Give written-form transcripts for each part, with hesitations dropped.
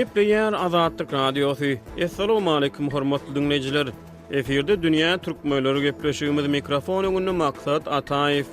Gepleýär Azatlyk Radiosy. Assalamualaikum hormatly diňleýjiler. Efirde dünýä türkmenleri gepleşigimiz mikrofon öňünde Maksat Ataýew.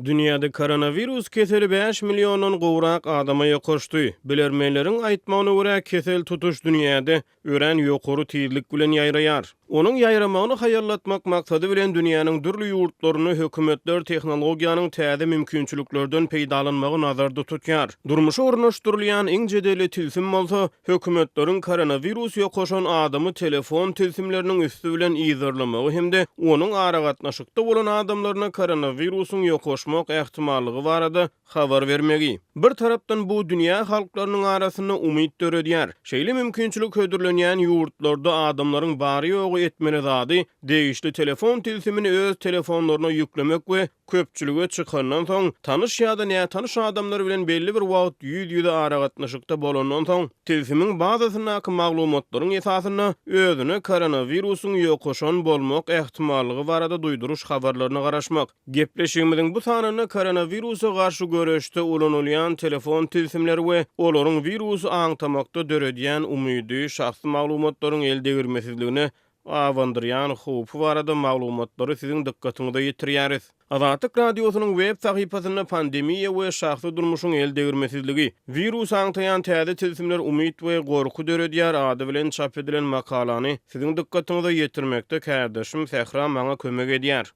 Dünýäde koronawirus keseli bäş milliondan gowrak adama ýokaşdy. Bilermenleriň aýtmagyna görä, kesel tutuş dünýäde örän ýokary tizlik bilen ýaýraýar. Onuň ýaýramagyny haýallatmak maksady bilen dünýäniň dürli ýurtlarynda hökümetler tehnologiýanyň täze mümkinçiliklerden peýdalanmagy nazarda tutýar. Durmuşa ornaşdyrylýan iň jedelli tilsim bolsa, hökümetleriň koronawirus ýokaşan adamy telefon tilsimleriniň üsti bilen yzarlamagy hem-de onuň aragatnaşykda bolan adamlaryna koronawirusyň ýokaşmak ähtimallygy barada habar bermegi. Bir tarapdan bu dünýä halklarynyň arasynda umyt döredýär. Şeýle mümkinçilik hödürlenýän ýurtlarda adamlaryň bary-ýogy etmeli zady degişli telefon tilsimini öz telefonlaryna ýüklemek we Köpçülige çykandan soň, tanyş ýa-da nätanyş adamlar bilen belli bir wagt ýüz-ýüze aragatnaşykda bolandan soň, tilsimiň bazasyndaky maglumatlaryň esasynda özüne koronawirusyň ýokaşan bolmak ähtimallygy barada duýduryş habarlaryna garaşmak. Gepleşigimiziň bu sanynda koronawirusa garşy göreşde ulanylýan telefon tilsimleri we olaryň wirusy aňtamakda döredýän umydy, şahsy maglumatlaryň eldegirmesizligine abandyrýan howpy barada maglumatlary siziň dykgatyňyza ýetirýäris. Azatlyk Radiosynyň web sahypasynda Pandemiýa we şahsy durmuşyň eldegirmesizligi, wirus aňtaýan täze tilsimler umyt we gorky döredýär ady bilen çap edilen makalany siziň dykgatyňyza ýetirmekde kärdeşim Sähra maňa kömek edýär.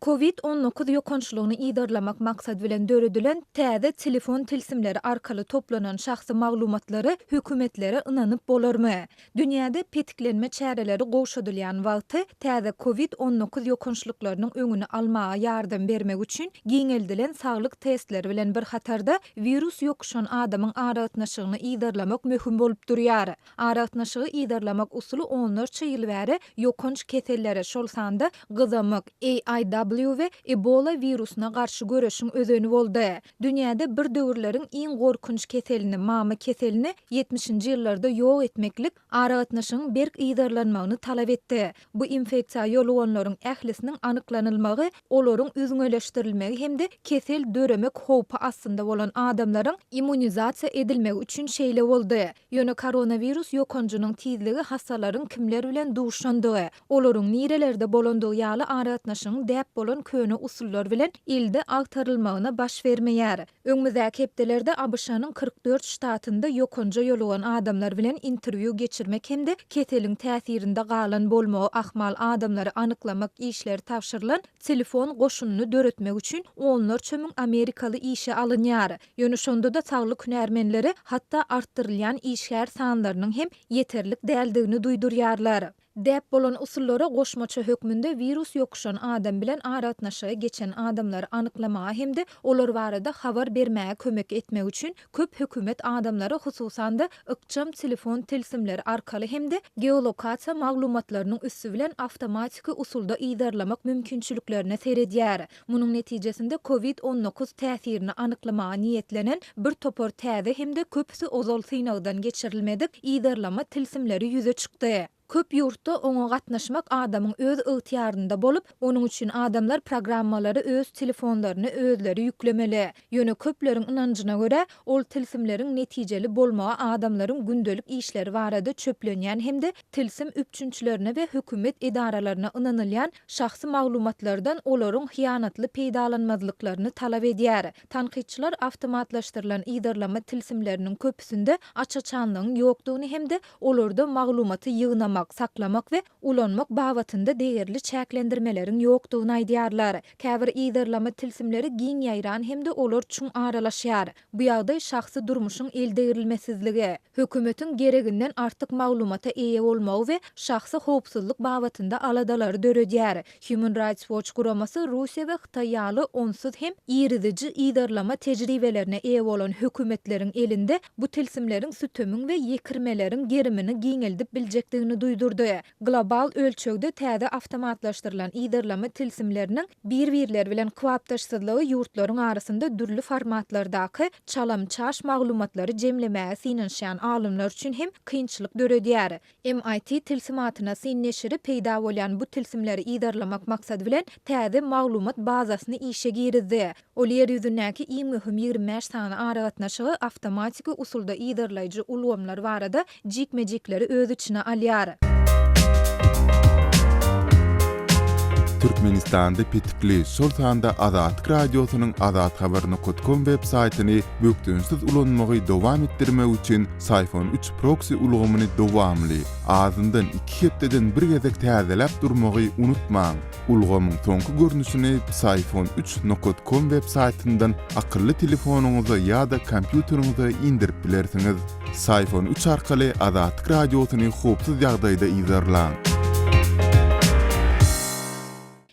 Covid 19 ýokançlygyny yzarlamak maksady bilen döredilen täze telefon tilsimleri arkaly toplanan şahsy maglumatlary hökümetlere ynanyp bolarmy? Dünýäde petiklenme çäreleri gowşadylýan wagty täze Covid 19 ýokançlyklarynyň öňüni almaga ýardam bermek üçin giňeldilen saglyk testleri bilen bir hatarda wirus ýokuşan adamyň aragatnaşygyny yzarlamak möhüm bolup durýar. Aragatnaşygy yzarlamak usuly onlarça ýyl bäri ýokanç kesellere, şol sanda gyzamyk, AIW we Ebola wirusyna garşy göreşiň özeni boldy. Dünýäde bir döwürleriň iň gorkunç keselini, mama keselini ýetmişinji ýyllarda ýok etmeklik aragatnaşygyň berk yzarlanmagyny talap etdi. Bu infeksiýa ýoluganlaryň ählisiniň anyklanylmagy, olaryň üzňeleşdirilmegi hem-de kesel döremek howpy astynda bolan adamlaryň immunizasiýa edilmegi üçin şeýle boldy. Ýöne koronawirus ýokanjynyň tizligi hassalaryň kimler bilen duşandygy, olaryň nirelerde bolandygy ýaly aragatnaşygyň däp bolan köne usullar bilen ilde agtarylmagyna baş bermeýär. Öňümizdäki hepdelerde ABŞ-nyň 44 ştatynda ýokanja ýolugan adamlar bilen interwýu geçirmek hem-de keseliň täsirinde galan bolmagy ahmal adamlary anyklamak işleri tabşyrylan telefon goşunyny döretmek üçin onlarça müň amerikaly işe alynýar. Ýöne şonda-da saglyk hünärmenleri hatda artdyrylýan işgär sanlarynyň hem ýeterlik däldigini duýdurýarlar. Däp bolan usullara goşmaça hökmünde wirus ýokuşan adam bilen aragatnaşyga geçen adamlary anyklamaga hem-de olar barada habar bermäge kömek etmek üçin köp hökümet adamlary hususan-da ykjam telefon tilsimleri arkaly hem-de geolokasiýa maglumatlarynyň üsti bilen awtomatiki usulda yzarlamak mümkinçiliklerine seredýär. Munuň netijesinde Covid 19 täsirini anyklamaga niýetlenen bir topar täze hem-de köpüsi ozal synagdan geçirilmedik yzarlama tilsimleri ýüze çykdy. Köp ýurtda oňa gatnaşmak adamyň öz ygtyýarynda bolup, onuň üçin adamlar programmalary öz telefonlaryna özleri ýüklemeli. Ýöne köpleriň ynanjyna görä, ol tilsimleriň netijeli bolmagy adamlaryň gündelik işleri barada çöplenýän hem-de tilsim üpjünçilerine we hökümet edaralaryna ynanylýan şahsy maglumatlardan olaryň hyýanatly peýdalanmazlyklaryny talap edýär. Tankytçylar awtomatlaşdyrylan yzarlama tilsimleriniň köpüsinde aç-açanlygyň ýokdugyny hem-de olarda maglumaty ýygnamak, saklamak we ulanmak babatynda degerli çäklendirmeleriň ýokdugyny aýdýarlar. Käbir yzarlama tilsimleri giň ýaýran hem-de olar çuň aralaşýar. Bu ýagdaý şahsy durmuşyň eldegrilmesizligi, hökümetiň gereginden artyk maglumata eýe bolmagy we şahsy howpsuzlyk babatynda aladalary döredýär. Human Rights Watch guramasy Russiýa we Hytaý ýaly onsuz hem iriziji yzarlama tejribelerine eýe bolan hökümetleriň elinde bu tilsimleriň sütemiň we ýekirmeleriň gerimini giňeldip biljekdigini duýdurýar. duýdurdy. Global ölçegde täze awtomatlaşdyrylan yzarlama tilsimleriniň bir-birleri bilen kybapdaşsyzlygy ýurtlaryň arasynda dürli formatlardaky çalam-çaş maglumatlary jemlemäge synanyşýan alymlar üçin hem kynçylyk döredýär. MIT tilsimatyna syn neşiri peýda bolýan bu tilsimleri yzarlamak maksady bilen täze maglumat bazasyny işe girizdi. Ol Ýer ýüzündäki iň möhüm 25 sany aragatnaşygy awtomatiki usulda yzarlaýjy ulgamlar barada jikme-jikleri öz içine alýar. Türkmenistanda petikli, şol sanda Azatlyk Radiosynyň azathabar nokat kom web saýtyny bökdençsiz ulanmagy dowam etdirmek üçin Syphon üç proksi ulgamyny dowamly, azyndan iki hepdeden bir gezek täzeläp durmagy unutmaň. Ulgamyň soňky görnüşini Psiphon üç nokat kom web saýtyndan akylly telefonyňyza ýa-da kompýuteriňize indirip bilersiňiz. Syphon üç arkaly Azatlyk Radiosyny howpsuz ýagdaýda yzarlaň.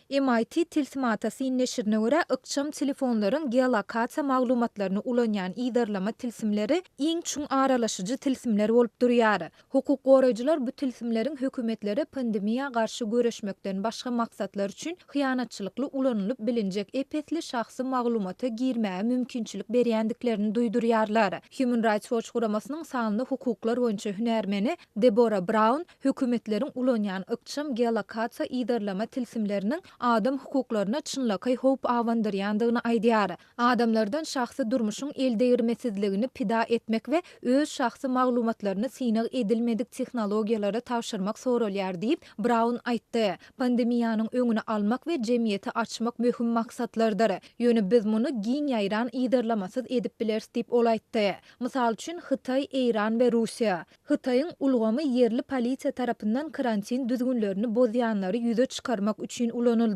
MIT tilsimata syn neşirine görä, ykjam telefonlaryň geolokasiýa maglumatlaryny ulanýan yzarlama tilsimleri iň çuň aralaşyjy tilsimler bolup durýar. Hukuk goraýjylar bu tilsimleriň hökümetlere pandemiýa garşy göreşmekden başga maksatlar üçin hyýanatçylykly ulanylyp bilinjek ep-esli şahsy maglumata girmäge mümkinçilik berýändiklerini duýdurýarlar. Human Rights Watch guramasynyň sanly hukuklar boýunça hünärmeni Debora Braun hökümetleriň ulanýan ykjam geolokasiýa yzarlama tilsimleriniň adam hukuklaryna çynlakaý howp abandyrýandygyny aýdýar. Adamlardan şahsy durmuşyň eldegirmesizligini pida etmek we öz şahsy maglumatlaryny synag edilmedik tehnologiýalara tabşyrmak soralýar diýip, Braun aýtdy. Pandemiýanyň öňüni almak we jemgyýeti açmak möhüm maksatlardyr. Ýöne biz muny giň ýaýran yzarlamasyz edip bileris diýip, ol aýtdy. Mysal üçin, Hytaý, Eýran we Russiýa. Hytaýyň ulgamy ýerli polisiýa tarapyndan karantin düzgünlerini bozýanlary ýüze çykarmak üçin ulanyldy.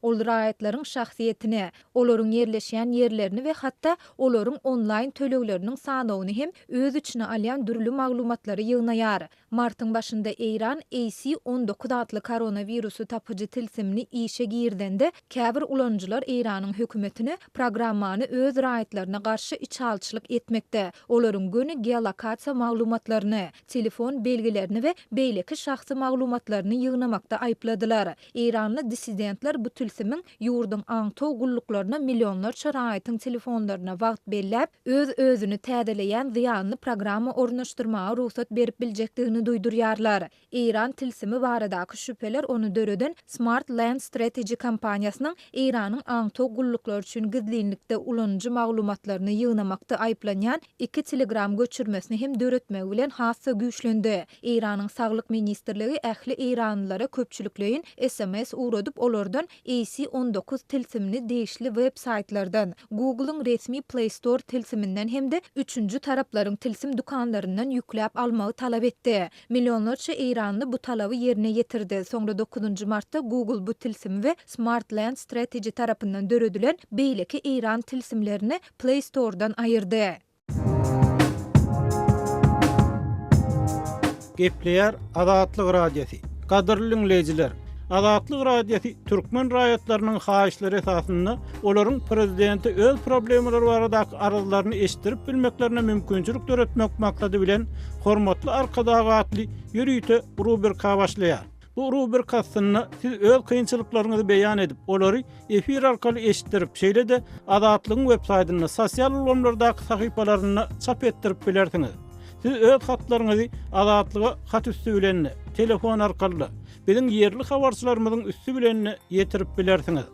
Ol raýatlaryň şahsyýetini, olaryň ýerleşýän ýerlerini we hatda olaryň onlaýn tölegleriniň sanawyny hem öz içine alýan dürli maglumatlary ýygnaýar. Martyň başynda Eýran AC 19 atly koronawirusy tapyjy tilsimini işe girizende, käbir ulanyjylar Eýranyň hökümetini programmany öz raýatlaryna garşy içalyçylyk etmekde, olaryň göni geolokasiýa maglumatlaryny, telefon belgilerini we beýleki şahsy maglumatlaryny ýygnamakda aýypladylar. Eýranly dissidentler bu tilsimiň ýurduň aňtaw gulluklaryna millionlarça raýatyň telefonlaryna wagt belläp, öz-özüni täzeleýän zyýanly programma ornaşdyrmaga rugsat berip biljekdigini duýdurýarlar. Eýran tilsimi baradaky şübheler ony döreden Smart Land Strategy kompaniýasynyň Eýranyň aňtaw gulluklary üçin gizlinlikde ulanyjy maglumatlaryny ýygnamakda aýyplanýan iki Telegram göçürmesini hem döretmegi bilen has-da güýçlendi. Eýranyň Saglyk ministrligi ähli eýranlylara köpçülikleýin sms ugradyp, olardan AC 19 tilsimini degişli web saýtlardan, Google-yň resmi Play Store tilsiminden hem-de üçünji taraplaryň tilsim dükanlaryndan ýükläp almagy talap etdi. Millionlarça eýranly bu talaby ýerine ýetirdi. Soňra dokuzynjy martda Google bu tilsimi we Smart Land Strategy tarapyndan döredilen beýleki eýran tilsimlerini Play Store-dan aýyrdy. Gepleýär Azatlyk Radiosy. Gadyrly diňleýjiler! Azatlyk Radiosy türkmen raýatlarynyň haýyşlary esasynda olaryň prezidente öz problemalary baradaky arzlaryny eşitdirip bilmeklerine mümkinçilik döretmek maksady bilen Hormatly Arkadag atly ýörite rubrika başlaýar. Bu rubrika astynda siz öz kynçylyklaryňyzy beýan edip, olary efir arkaly eşitdirip, şeýle-de Azatlygyň websaýtynda, sosial ulgamlardaky sahypalarynda çap etdirip bilersiňiz. Siz öz hatlaryňyzy Azatlyga hat üsti bilen-de, telefon arkaly-da, biziň ýerli habarçylarymyzyň üsti bilen-de ýetirip bilersiňiz.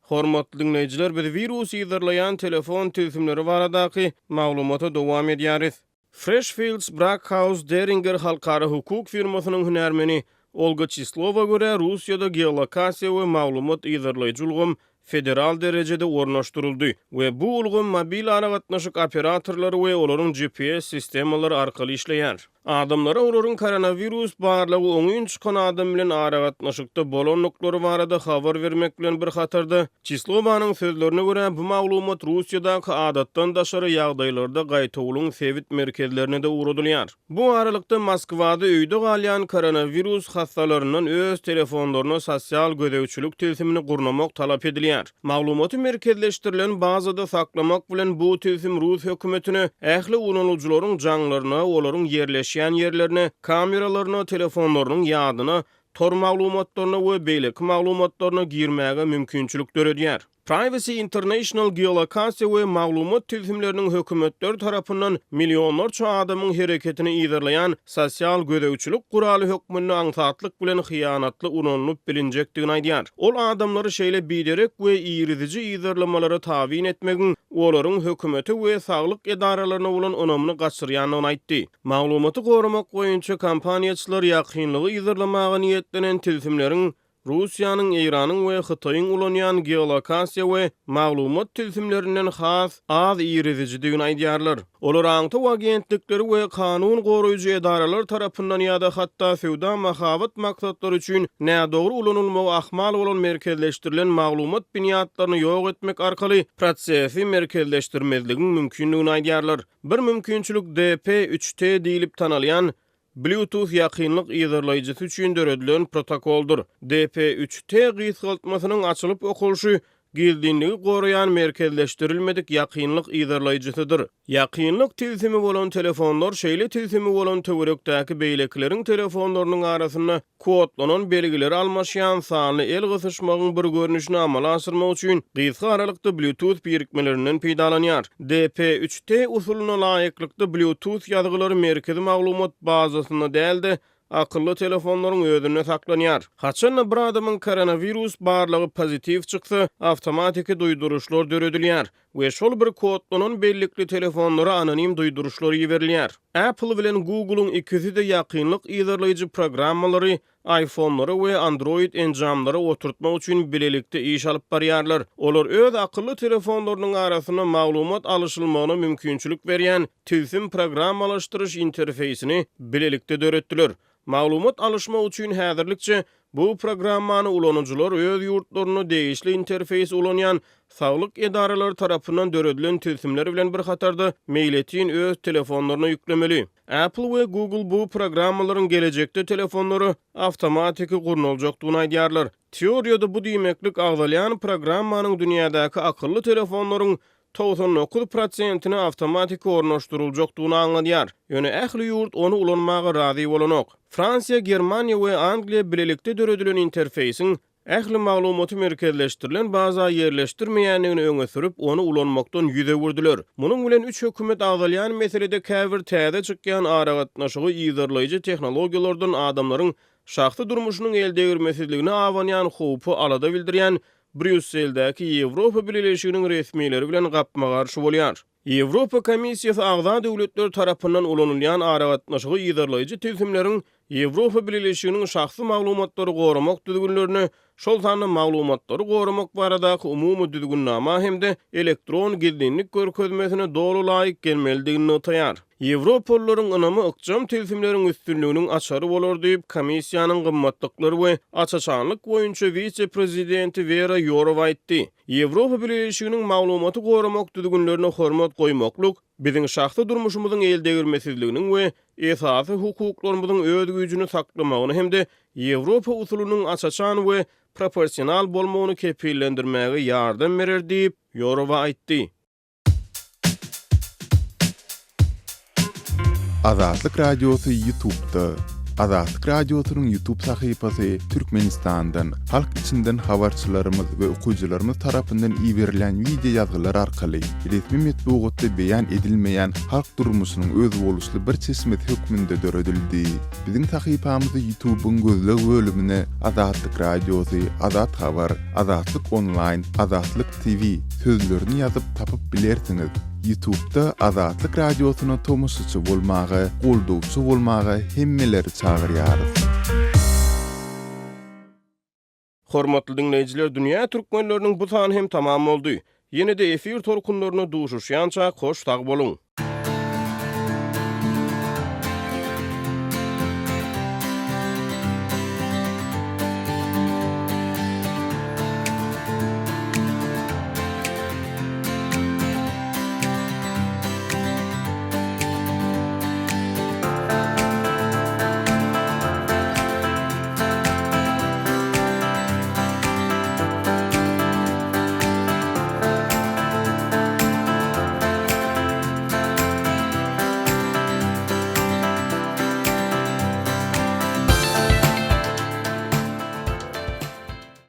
Hormatly diňleýjiler, biz wirus yzarlaýan telefon tilsimleri baradaky maglumata dowam edýäris. Freshfields Brackhaus Deringer halkara hukuk firmasynyň hünärmeni Olga Çislowa görä, Russiýada geolokasiýa we maglumat yzarlaýjy ulgam federal derejede ornaşdyryldy we bu ulgam mobil aragatnaşyk operatorlary we olaryň GPS sistemalary arkaly işleýär. Adamlara olaryň koronawirus barlagy oňyn çykan adam bilen aragatnaşykda bolandyklary barada habar bermek bilen bir hatarda, Çislowanyň sözlerine görä, bu maglumat Russiýadaky adatdan daşary ýagdaýlarda gaýtawulyň sebit merkezlerine-de ugradylýar. Bu aralykda, Moskwada öýde galýan koronawirus hassalaryndan öz telefonlaryna sosial gözegçilik tilsimini gurnamak talap edilýär. Maglumaty merkezleşdirilen bazada saklamak bilen bu tilsim rus hökümetine ähli ulanyjylaryň jaňlaryna, olaryň ýerleşýän ýerlerine, kameralaryna, telefonlarynyň ýadyna, tor maglumatlaryna we beýleki maglumatlaryna girmäge mümkinçilik döredýär. Privacy International geolokasiýa we maglumat tilsimleriniň hökümetler tarapyndan millionlarça adamyň hereketini yzarlaýan sosial gözegçilik guraly hökmünde aňsatlyk bilen hyýanatly ulanylyp bilinjekdigini aýdýar. Ol adamlary şeýle biderek we iriziji yzarlamalara tabyn etmegiň olaryň hökümete we saglyk edaralaryna bolan ynamyny gaçyrýandygyny aýtdy. Maglumaty goramak boýunça kompaniýaçylar ýakynlygy yzarlamaga niýetlenen tilsimleriň Russiýanyň, Eýranyň we Hytaýyň ulanýan geolokasiýa we maglumat tilsimlerinden has az irizijidigini aýdýarlar. Olar aňtaw agentlikleri we kanun goraýjy edaralar tarapyndan ýa-da hatda söwda-mahabat maksatlary üçin nädogry ulanylmagy ahmal bolan merkezleşdirilen maglumat binýatlaryny ýok etmek arkaly prosesi merkezleşdirmezligiň mümkindigini aýdýarlar. Bir mümkinçilik DP üç T diýlip tanalýan Bluetooth ýakynlyk yzarlaýjysy üçin döredilen protokoldyr. DP üç T gysgaltmasynyň açylyp okalyşy gizlinligi goraýan merkezleşdirilmedik ýakynlyk yzarlaýjysydyr. Ýakynlyk tilsimi bolan telefonlar şeýle tilsimi bolan töwerekdäki beýlekileriň telefonlarynyň arasynda kodlanan belgileri almaşýan sanly el gysyşmagyň bir görnüşini amala aşyrmak üçin gysga aralykda Bluetooth birikmelerinden peýdalanýar. DP üç T usulyna laýyklykda Bluetooth ýazgylary merkezi maglumat bazasynda däl-de, akylly telefonlaryň özünde saklanýar. Haçan-da bir adamyň koronawirus barlagy pozitiw çyksa, awtomatiki duýduryşlar döredilýär. We şol bir kodlanan bellikli telefonlara anonim duýduryşlar iberilýär. Apple bilen Google-yň ikisi-de ýakynlyk yzarlaýjy programmalary iPhone-lara we Android enjamlara oturtmak üçin bilelikde iş alyp barýarlar. Olar öz akylly telefonlarynyň arasynda maglumat alyşylmagyna mümkinçilik berýän tilsim programmalaşdyryş interfeýsini bilelikde döretdiler. Maglumat alyşmak üçin häzirlikçe bu programmany ulanyjylar öz ýurtlarynda degişli interfeýs ulanýan saglyk edaralary tarapyndan döredilen tilsimler bilen bir hatarda meýletin öz telefonlaryna ýüklemeli. Apple we Google bu programmalaryň gelejekde telefonlara awtomatiki gurnaljakdygyny aýdýarlar. Teoriýada bu diýmeklik agzalýan programmanyň dünýädäki akylly telefonlaryň 99 prosentine awtomatiki ornaşdyryljakdygyny aňladýar. Ýöne ähli ýurt ony ulanmaga razy bolanok. Fransiýa, Germaniýa we Angliýa bilelikde döredilen interfeýsiň ähli maglumaty merkezleşdirilen baza ýerleşdirmeýändigini öňe sürüp, ony ulanmakdan ýüz öwürdiler. Munuň bilen üç hökümet agzalýan meselede käbir täze çykýan aragatnaşygy yzarlaýjy tehnologiýalardan adamlaryň şahsy durmuşynyň eldegirmesizligine abanýan howpy alada bildirýän Brýusseldäki Ýewropa Bileleşiginiň resmileri bilen gapma-garşy bolýar. Ýewropa Komissiýasy agza döwletler tarapyndan ulanylýan aragatnaşygy yzarlaýjy tilsimleriň Ýewropa Bileleşiginiň şahsy maglumatlary goramak düzgünlerine, şol sanda maglumatlary goramak baradaky umumy düzgünnama hem-de elektron gizlinlik görkezmesine doly laýyk gelmelidigini nygtaýar. Ýewropalylaryň ynamy ykjam tilsimleriň üstünliginiň açary bolar diýip, Komissiýanyň gymmatlyklar we aç-açanlyk boýunça wise-prezidenti Wera Ýurowa aýtdy. Ýewropa Bileleşiginiň maglumaty goramak düzgünlerine hormat goýmaklyk biziň şahsy durmuşymyzyň eldegirmesizliginiň we esasy hukuklarymyzyň öz güýjüni saklamagyny hem-de Ýewropa usulynyň aç-açan we proporsional bolmagyny kepillendirmäge ýardam berer diýip, Ýurowa aýtdy. Azatlyk Radiosy Ýutubda. Azatlyk Radiosynyň Ýutub sahypasy Türkmenistandan, halk içinden habarçylarymyz we okyjylarymyz tarapyndan iberilýän wideo ýazgylar arkaly resmi metbugatda beýan edilmeýän halk durmuşynyň özboluşly bir çeşmesi hökmünde döredildi. Biziň sahypamyzy Ýutubyň gözleg bölümine Azatlyk Radiosy, Azat Habar, Azatlyk Onlaýn, Azatlyk TV sözlerini ýazyp tapyp bilersiňiz. Ýutubda Azatlyk Radiosyna tomaşaçy bolmaga, goldawçy bolmaga hemmeleri çagyrýarys. Hormatly diňleýjiler Dünýä Türkmenleriniň bu sany hem tamam boldy. Ýene-de efir tolkunlarynda duşuşýançak hoş sag boluň.